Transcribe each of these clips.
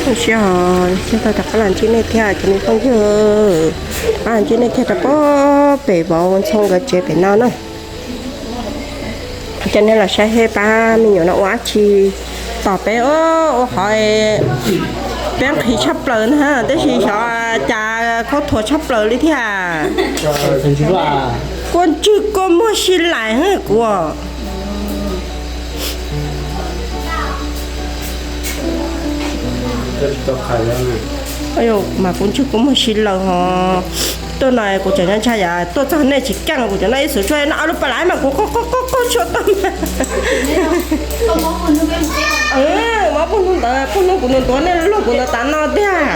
Sib ho, sib tau rov qab los ntsib nej thiab cov me phooj ywg, qab los ntsib nej thiab rau pem vauv Ntxhoo nkawd tsev pem no na. Cov nej los saib seb pab me nyuam no ua dab tsi tos peb ua hov, peb nqhis tshaj plaws na, tab sis xyov cas khaub thuas tshaj plaws li thiab. Kua ntswg kua muag si lais kuv. Mas kuv ntswg kuv muag si laws ho. Tuaj no kuv tseem ntshai yam tuaj txog nej tsis keej, kuv cov no ib xwm tsuag no lub pas lais mas kuv qoj qoj qoj qoj tshua tau. Mob puag hnub ntawd, puag hnub kuv ntuav nej luag kuv ntuav tas no tiag.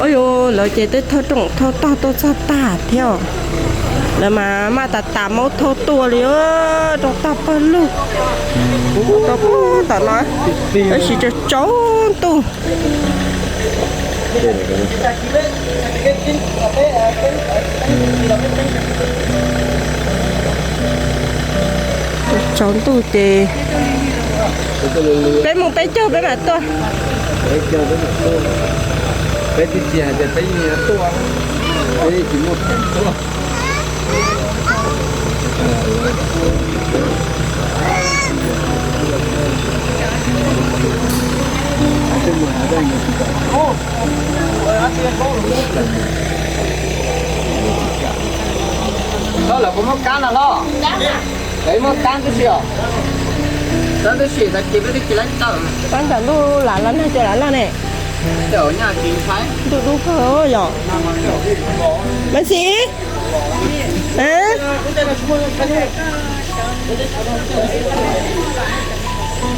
Ua yuav lawv ces tej thawj rooj thawj tog tuaj txog tag thiab. Lawv mas maj tas tas maub thauj tuaj li, rau tag pawg lug. Kuv mus rau puag tom no, tab sis tsaus tsaus ntuj. Tsaus ntuj ces peb mus peb caug peb mam tuaj. Peb twb tsis hais tias peb yeej yuav tuaj, peb tsis muaj peev tuaj. Los puas muaj kab no los? Lawv muaj kab tib si os. Kab tib si tag kis peb twb tsis laib tawm. Kab ntawm ntuj lam los nag cua lam loj ne. Ntuj dub kawg yom. Mas xis,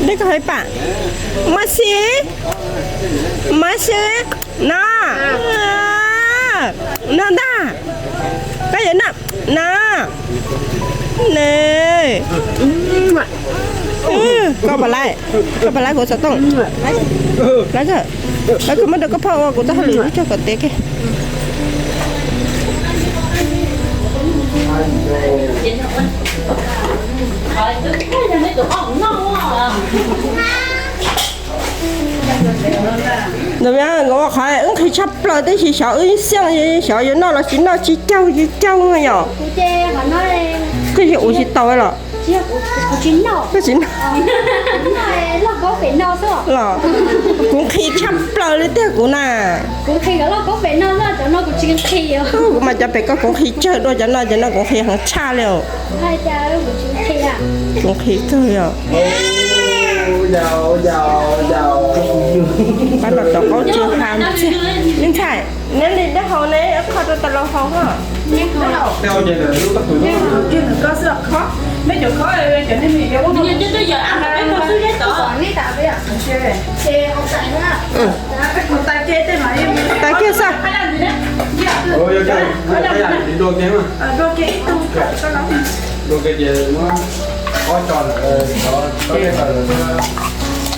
dej koj hais pam, mas xis, mas xis, no, no ntag, koj yuav no, no, ne, koj pam laiv, koj pam laiv kuv xov tooj, laiv koj, laiv koj muab rau koj phauj ua kuv txoj hauj lwm ib tsoog kom tiav kiag. Ntawd ua qhov wb nqhis tshaj plaws tib si, xyov wb xiaj, xyov yuav noj los tsis noj, tsis caug tsis caug yom. Koj yog ua tsis tau los? Koj tsis noj los? Kuv nqhis tshaj plaws li tiag kuv na. Kuv mas cov pem koj kuv nqhis tsawg dua cov no, cov no kuv nqhis heev tshaj li os. Kuv nqhis kawg yom. Pab los tom qaub tsuag ha ntxiag. Me ntxhais, neb li neb haus ne, qho rau tas laus haus ho. Tas kiag xwb.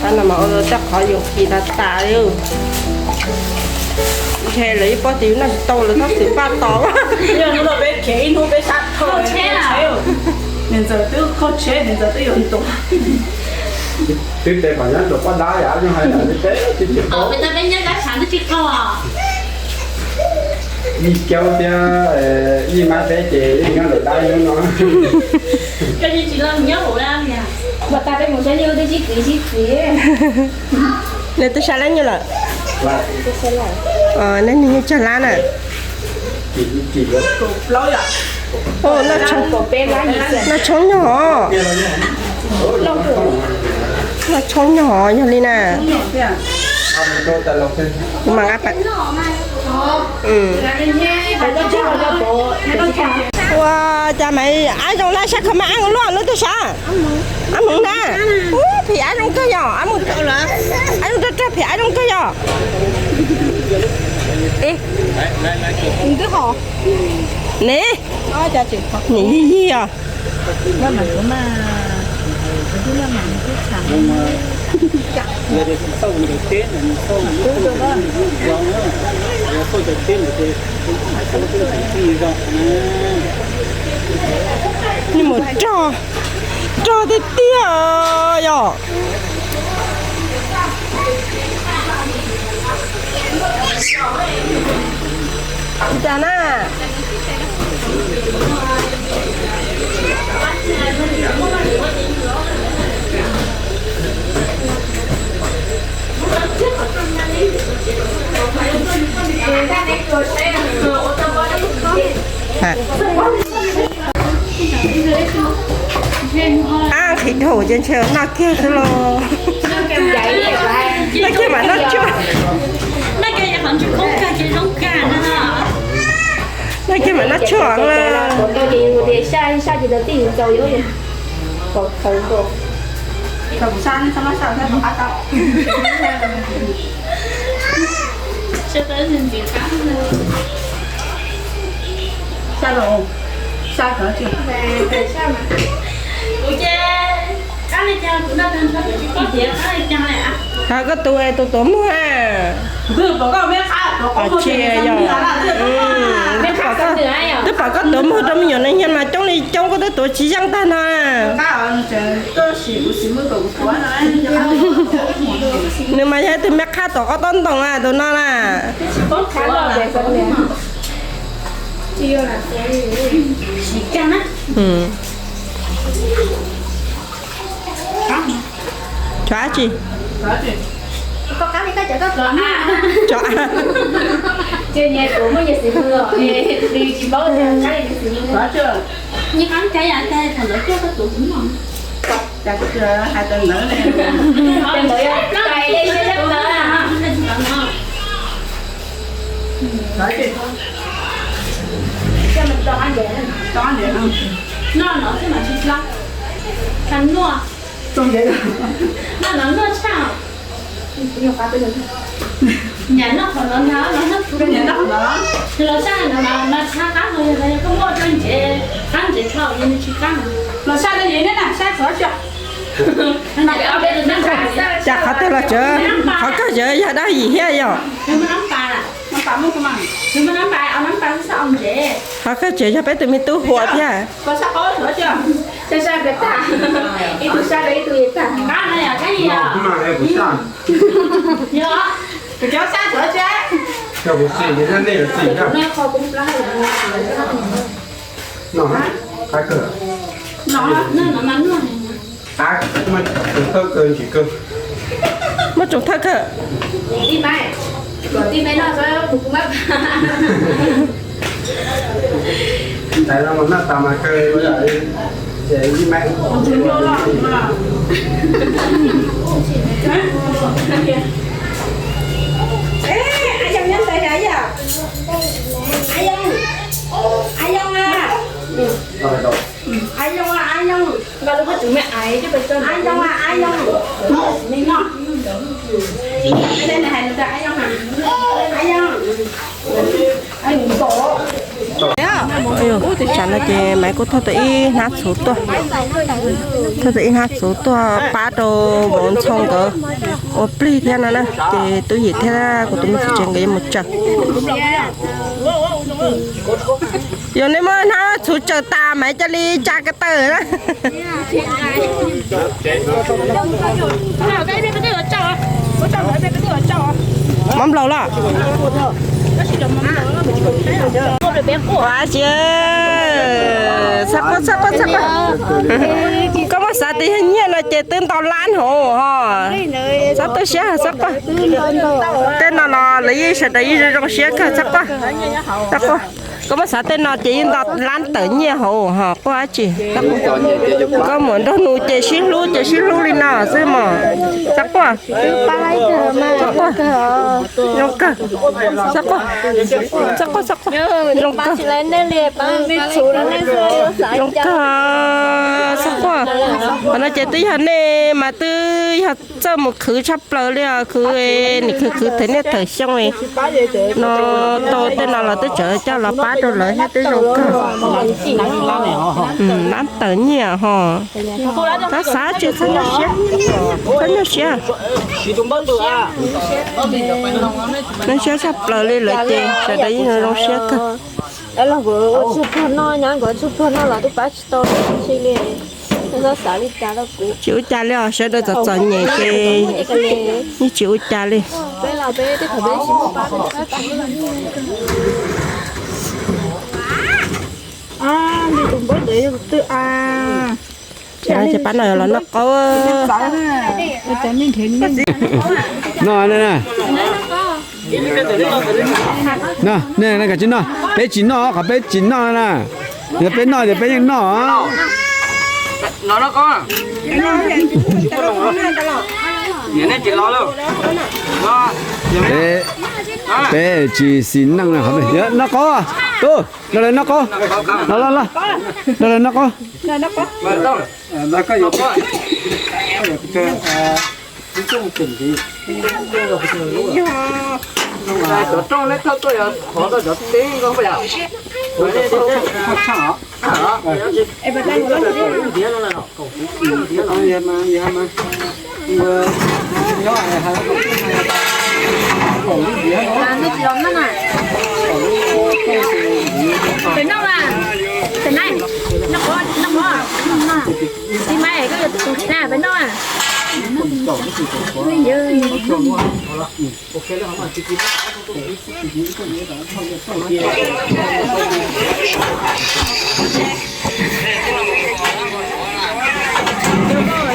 Qhov no mas ua rau tej qhov yus nqhis tas tas li. Ntshe lawv ib pob twg noj tsis tau lawv tab xwb paj tos. Niam ntxawm twb qaug tsheb, niam ntxawm twb yuav ntuas. Twb tes kom nyob rau pob dab yam zoo hais lawm, twb tes tsis tsis qaug. Yij Kiaub thiab Yij Mab peb ces yeej nyob ntawm dab hnub no. Nws twb sab leej nyuj lawm. Nej niag nyuj tsawg lab na? Noj tshoob nyog, noj tshoob nyog yog li na. Kuv mam nqa pam. Ua cas mas ab zoo na, sab khov mas ab luaj lub twg sab? Ab hmoov na. Ub, phim ab zoo kawg yog, ab zoo rag rag, phim ab zoo kawg yog. Ne, nim yig yig os. Nws mus rog, rog tiag tiag yom. Cas na. Ab, qhwv dhau ces ntshe noj kiag xwb los. Noj kiag mas noj tsuag. Noj kiag mas noj tsuag na. Hos koj tus es tus tuav muag a. Tsis yog, twb pom koj tuav muag rau me nyuam neeg nyiaj mas coob li coob koj twb tuav tsis yeej tag no. Nws mas yog ib tug me qhab tom qab tob ntoo a tus no na. Cov dab tsi? Cov, Noj no xwb mas tsis txhob, txhob nuaj. Noj no nuaj tshaj. Nyam noj qhov no ntag, los saj no mas tshaj qab no, yog koj muaj rau ntsev, qab ntsev tshaj yog nws tsis qab. Los saj no yog neb na, saj txhob tsis. Cas qhov twg los tsev, qhov kawg tsev yog dab yim thiab yom. Qhov kawg tsev yog peb tus me tub Huas thiab. Muaj tsoom thawj kawg. Ntawd no mas noj tas mas kawg, ces ib me. Tsam no ces Maiv kuj thauj tau ib hnab txhuv tuaj, thauj tau ib hnab txhuv tuaj pab rau vauv Ntxhoo nkawd ua plig thiab no na. Ces Tub Yim thiab kuv tus me txiv tsev nkawd yuav mus tsaws. Yog nej muab hnab txhuv tsaws tas Maiv cia li tsa ko taw na. Mob nplaum los? Txhob quaj, txhob quaj, txhob quaj. Koj muab xav tias yog nyiaj no ces twb ntau lab hauv os. Txhob tu siab, txhob quaj. Tej no los lawv yeej sawv daws yeej zoo zoo siab kawg, txhob quaj, txhob quaj. Koj muab xav tej no ces yeej ntau lab tawm nyiaj hauv os, quaj dab tsi. Koj muam nraug nus ces sib hlub ces sib hlub li no xwb mog. Txhob quaj, txhob quaj, zoo kawg. Txhob quaj, txhob quaj, txhob quaj, zoo kawg. Zoo kawg, txhob quaj. Qhov no ces twb yog nej mas twb yog txawj mus khwv tshaj plaws li os, khwv, nim khwv khwv thawm niaj thawm xyoo no tau tej no los twb tseem coj los pab. rau lawv thiab twb zoo kawg. Lab tawm nyiaj ho. Tab xav tsis txhob nyuaj siab, txhob nyuaj siab. Nyuaj siab tshaj plaws li lawm ces sawv daws yeej zoo siab kawg. Los nkawd ua tsuj pog noj, nyab nkawd tsuj pog noj los twb pab tsis tau li. Tsis ua cas li os, sawv daws txom txom nyem ces yeej tsis ua cas li. Ces pab no los noj qaub. Noj, nej kav tsij noj, peb tsis noj, qhov peb tsis noj na. Yog peb noj ces peb yeej noj. Peb, peb tsis xis neej na, noj qaub, tub, los lawm noj qaub, los los los, los lawm noj qaub.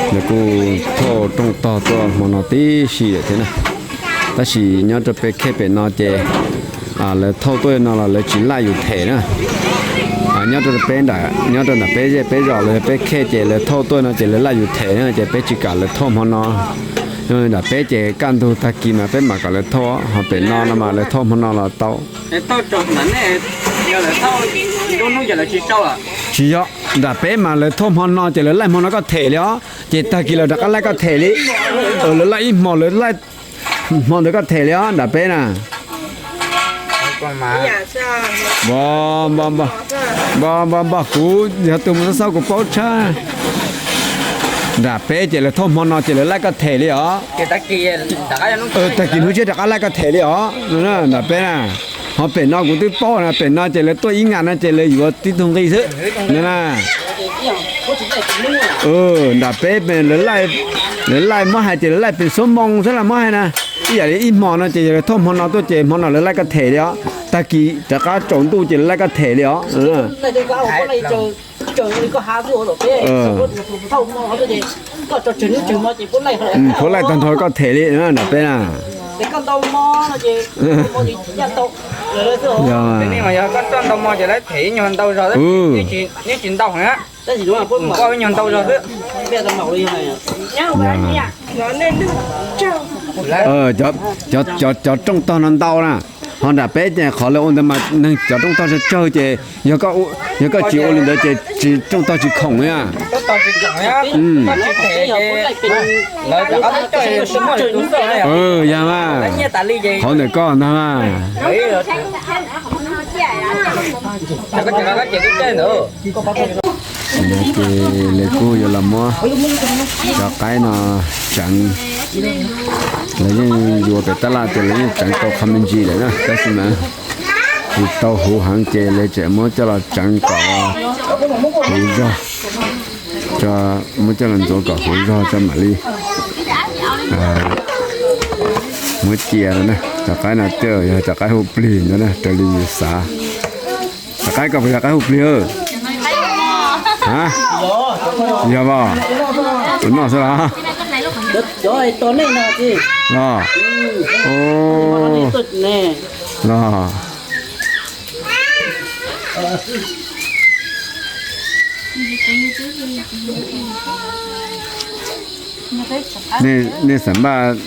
Lawv kuj thauj rooj tog tuaj hmo no tib si lawm thiab na. Tab sis nyob rau peb khej pem no ces lawv thauj tuaj no los lawv tsis laj yus them na. Nyob rau peb nram, nyob rau nram peb zej peb zos los yog peb khej ces lawv thauj tuaj no ces lawv laj yus them na, ces peb tsis kam lawv thauj hmo no. Nram peb ces kaj ntug tag kis mas peb mam kom lawv thauj, ho pem no no mas lawv thauj hmo no los tau. Tsis yog, nram peb mas lawv thauj hmo no ces lawv laij hmo no koj them li os, ces tag kis lawv rov qab laij koj them li. Lawv laij ib hmo, lawv laij hmo ntawd koj them li os nram peb na. Npog npog npog, kuv yog tus mus xauj xauj kuv paub tshaj. Nram peb ces lawv thauj hmo no ces lawv laij koj them li os. Tag kis hnub tshiab rov qab laij koj them li os. Nram peb na, ho pem no kuv twb paub na, pem no ces lawv tuaj ib ngas no ces lawv yuav tib tug nqi xwb na. Nram peb lawv laij muab hais ces lawv laij pes xuab moo xwb los muab hais na. Ib yam li ib hmo no ces yog lawv thauj hmo no tuaj ces hmo no lawv laij koj them li os. Tag kis rov qab tsaus ntuj ces lawv laij koj them li os. Puab laij tag nrho koj them li nram peb na. Cov rooj tog no ntau na, ho nram peb ces qhov lawv ua ntawd mas neeg cov rooj tog tsawg tsawg ces yog koj tsis ua li ntawd ces tsis rooj tog tsis khoom li. Yog mas, qhov ntawm koj ntag mas. Ces lawv kuj yuav los muab cov qaib no tseev. Lawv yeej yuav pem tab laj ces lawv yeej tseev tau qhov me ntsis lawm na, tab sis mas tsis tau huv heev ces lawv tseem muab coj los tseev kom huv zog, muab coj los ntxuav kom huv zog tso mam li muab cia no na. Cov qaib no tej yog cov qaib hu plig ntawd na, raws li yus xav. Cov qaib ko puas yog qaib hu plig? Yog os, tus noj xwb los? Los, los. Nej xam maj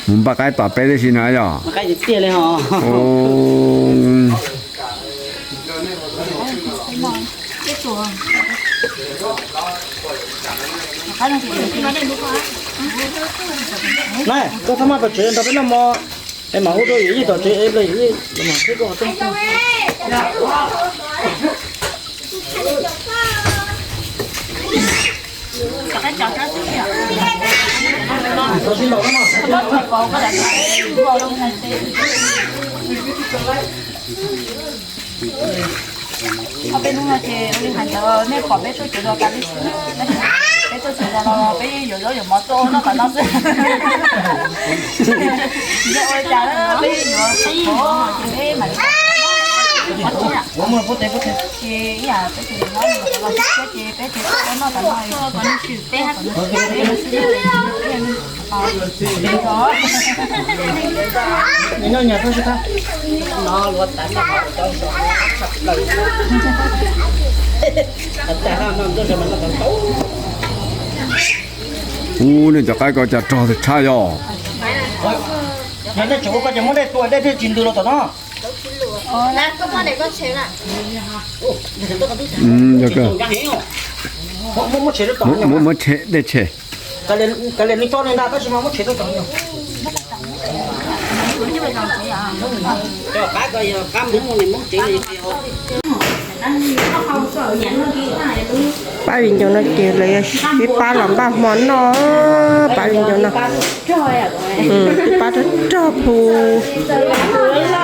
mus npaj qaib tos peb tib si no yog? Koj txhob maj tom tsev nrog peb noj mov, es mam hu rau yawm yij tom tsev es los yawm yij mam thiab koj qhov rooj. Ob peb hnub no ces ua li hais ntawd nej pom peb tuaj tsev los tas li xwb, tab sis peb tuaj tsev los peb yuav zaub yuav mov tuaj ua noj tom no xwb. Yog ua cas peb yuav peb mam li ces ib yam peb tus nyob los ces peb ces tuaj ua noj tom no, peb xwb. Ub, nej cov qaib ko cas rog tshaj yog. Yog nej tseem ua ko ces muab dej tua dej thiaj tsis ntws los tom no. Muab, muab tshem dej tshem. Pab viv ncaus no ces lawv sib pab los npaj hmo noj, pab viv ncaus no. Twb pab rog rog phu,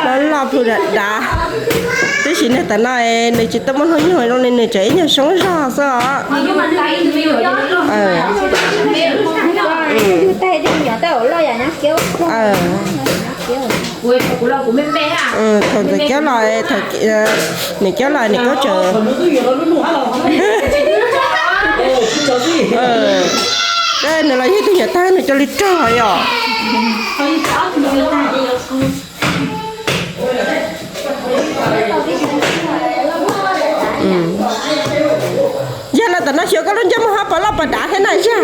loj loj phu dav dav. Tab sis nws tam no nws tsis tau muaj hnub nyoog zoo li, nws tseem ib nyuag soob zog xwb os. Thaum ntxawm kiab los, niam kiab los niam kiab tseem, nws los yog tus nyuam tag nws cov li rog yom. Yog los tam no xyov koj lub ncauj mus ho pom loj pom dav thiab na yog.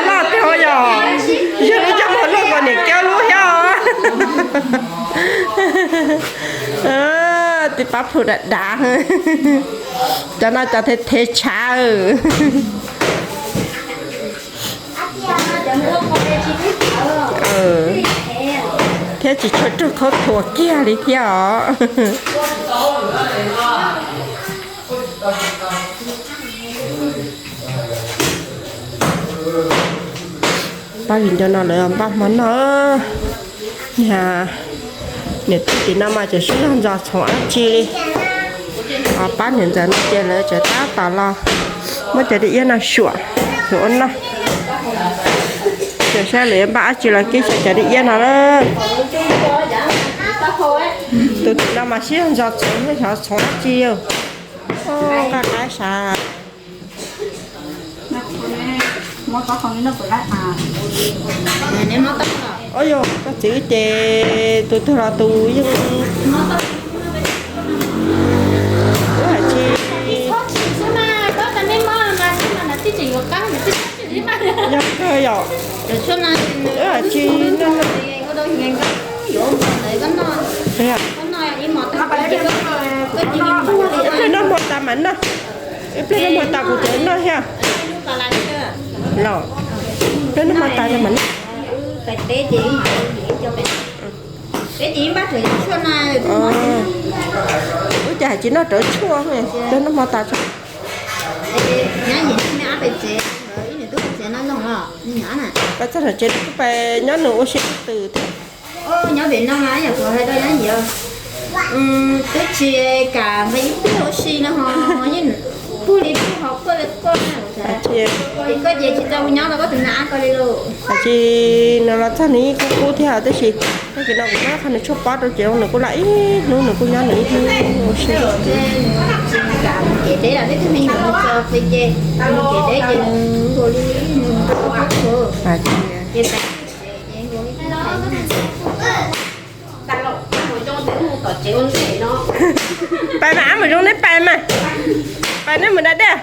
Loj tiag yog, yog lub ncauj mus luaj kom niam kiab lub thiab. Tib pab phu dav dav, cov no cov thev thev tshav. Thiab tsis tshua raug khaub thuas kiag li thiab os. Pab viv ncaus no lawv npaj hmo noj. Niam tub tim no mas tseem sib zog ntxos txhoov dab tsi li. Pab niam ntxawm no ces lawv tseem tab tom los muab cov dib iab no suam, suam ua noj. Tseem saib lawv yuav npaj dab tsi los kib xyaw cov dib iab no lawm. Tus tim no mas sib zog ntxos txhoov, xyov txhoov dab tsi. Nqa qaib sav. Ua yog koj txiv ces tus twg los tus yeej, wb hais tsis, yog kawg yom, wb hais tsis, ib pliag noj hmo tas mam noj, ib pliag noj hmo tas kuv tseem noj thiab. Los, ib pliag noj hmo tas mam noj. Wb ces hais tsis noj rawv tshuaj, ib pliag noj hmo tas. Pais txog tsev kuj pais nyob nws ua si twb twm thiab. Nyob pem no mas yog kuv hais rau nyob yim, twb tsis kam nqa ib pliag ua si no ho, yeej pug li pug ho quaj li quaj na. Koj ces tsis tau nyob rau koj tus nab ko li lauj. Hais tsis, nws los txog nws yeej kub kub thiab tab sis tag kis no kuv muab qhov nws tshuaj pob rau ces nws kuj laj ib hnub, nws kuj nyob nws ib hnub ua si. Kev deb los peb tug me nyuam nws txo qi ces nws kev deb ces nws nkaus li nws nkaus li qhov khuav. Pais mas, ab mus zoo neb pais mas, pais neb mus da dej.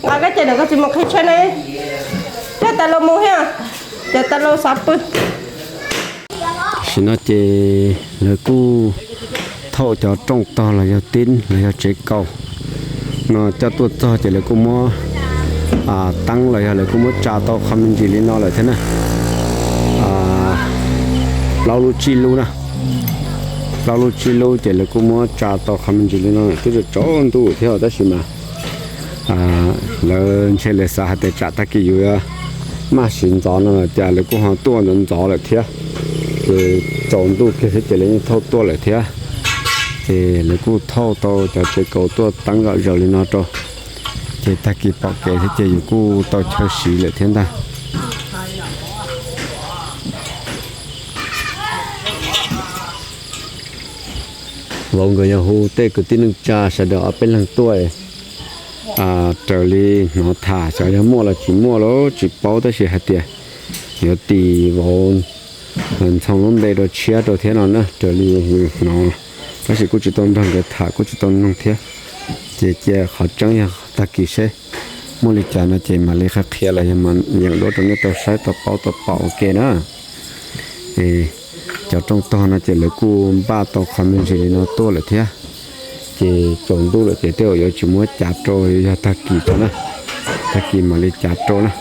Nqa koj ces ntawm koj txiv mus qhib tsheb ne, coj tas los mus thiab, coj tas los xav pw. Tam sim no ces lawv kuj thauj cov rooj tog los yog tib los yog tsev kaus no coj tuaj txog ces lawv kuj muab teeb los yog lawv kuj muab tsa tau qhov me ntsis li no lawm thiab na. Plaub lub tsib lub na, plaub lub tsib lub ces lawv kuj muab tsa tau qhov me ntsis li no, twb tsaus ntuj thiab tab sis mas lawv ntshe lawv xav hais tias tsam tag kis yus yuav maj siv ntxov no los cas lawv kuj ho tuaj ntxov ntxov lawm thiab. Ces tsaus ntuj kiag thiab ces lawv yeej thauj tuaj lawm thiab. Ces lawv kuj thauj tau cov tsev kaus tuaj teeb zom zaws li no rau. Ces tag kis pom kev thiab ces yus kuj tau chaw siv lawm thiab ntag. Vauv nkawd yog hu tej kwv tij neej tsa sawv daws ob peb leeg tuaj raws li hnov tham, xyov yog muaj los tsis muaj los tsis paub tab sis hais tias yuav tis vauv Ntxhoo lub npe rau tshiab rau thiab no na, raws li yus hnov. Tab sis kuj tsis tau nrog nkawd tham kuj tsis tau noog thiab. Ces cia qhov tseeb yog tag kis seb muaj li cas no ces mam li qhia qhia los yog yeem duab rau nej tau saib tau paub tau pom ua ke na. Cov rooj tog no ces lawv kuj npaj tau qhov me ntsis li no tuaj lawm thiab. Ces tsaus ntuj lawm ces tej zaum yuav tsis muab cav rau, yog tag kis rau na, tag kis mam li cav rau na.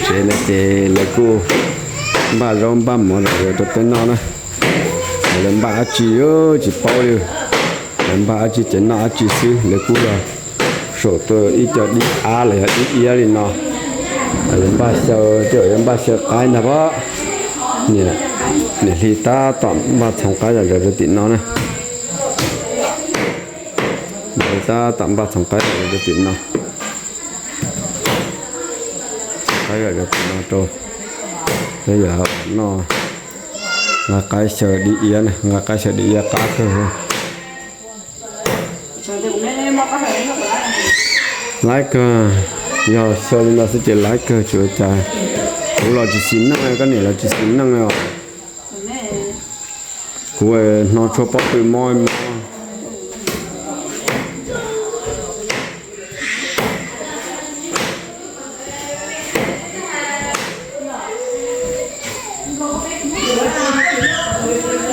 Tsev no ces lawv kuj npaj zaub npaj mov zom zaws rau peb noj na. Lawv npaj dab tsi tsis paub li, lawv npaj dab tsi ces noj dab tsi xwb. Lawv kuj yog saum tua ib co dib ab los yog dib iab li no. Lawv npaj xyaw, tej zaum yuav npaj xyaw qaib ntag pob. Niam hli tab tom npaj txhoov qaib zom zaws rau tim no na. Niam hli tab tom npaj txhoov qaib zom zaws rau tim no. Qaib zom zaws tim no rau, peb yuav noj. Nqa qaib xyaw dib iab, nqa qaib xyaw dib iab qab kawg. Laib kawg, yog xyaw li no xwb ces laib kawg tsis ua cas. Kuv los tsis xis neej, koj niam los tsis xis neej os. Kuv hno tshuaj pob tw mob mob.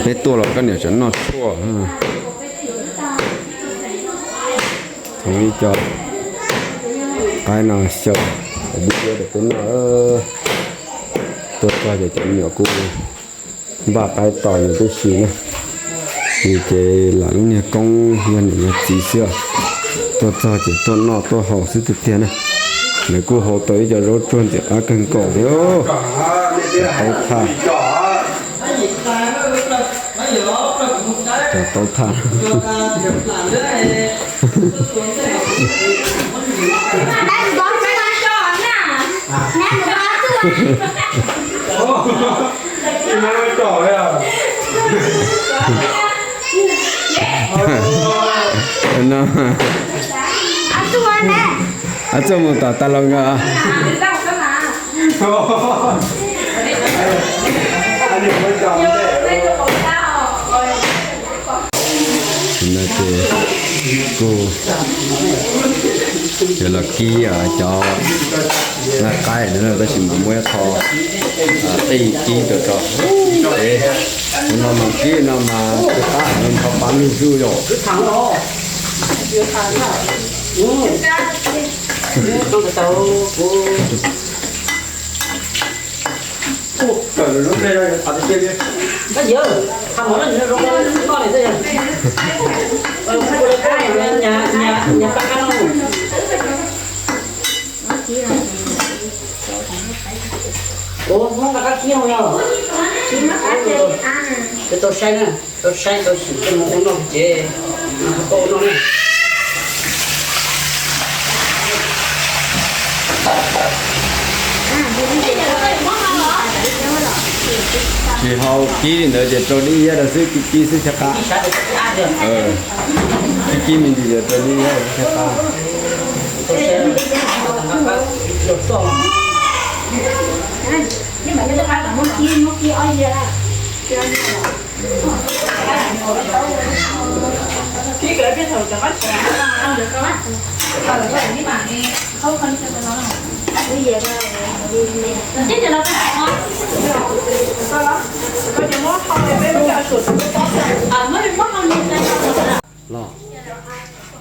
Peb tuaj los koj niam tseem noj tshuaj. Txhoov ib co qaib no xyaw dib iab rau peb noj. Tuaj txog ces cov me nyuam kuj npaj qaib tos nws tib si na. Nws ces lam lub niag koob yog niam yog txiv xwb. Tuaj txog ces tuaj noj tuaj haus xwb tiag tiag na. Lawv kuj hau tau ib co zaub tsuag ntxim qab kawg nkaus thiab. Cov taub thaj, cov taub thaj. No, ab txuj mus tom tas los nkawd. No ces kuj yuav los kib cov nqaij qaib no tab sis mas muaj ib qho qij kib rau tso. Tus no mas kib no mas tsis qab, nws nrho pab lug zuj yom. Ua, muab nqa qab kib no yog. Tau saib na, tau saib tau sim coj mus ua noj ces, no koj ua noj na. Tsis hau kib li ntawd ces rau dib iab rau xwb, kib kib xwb thiaj qab. Kib kib me ntsis ces rau dib iab rau xwb thiaj qab. Los,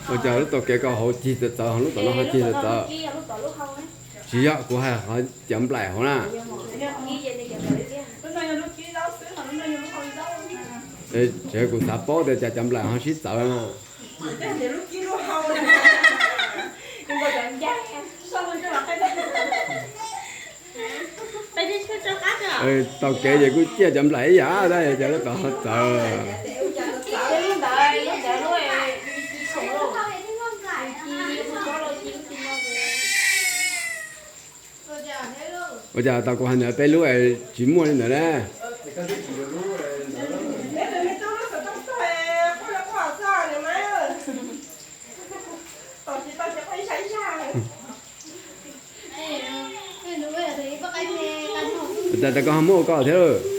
ua cas lub tau kev koj hauv cig txawv txawv, lub tom no ho cig txawv txawv? Tsis yog, kuv hais qhov cov nplaim hauv na. Tsev kuv xav paub tias cas cov nplaim ho sib txawv no. Tau kev ces kuj ciaj cov nplaim ib yam tab, cas lub tom ho txawv. Ua cas tau kuv hais ntawd peb lub tsis muaj li ntawd na. Ua cas tau koj ho muab ua koj thiab?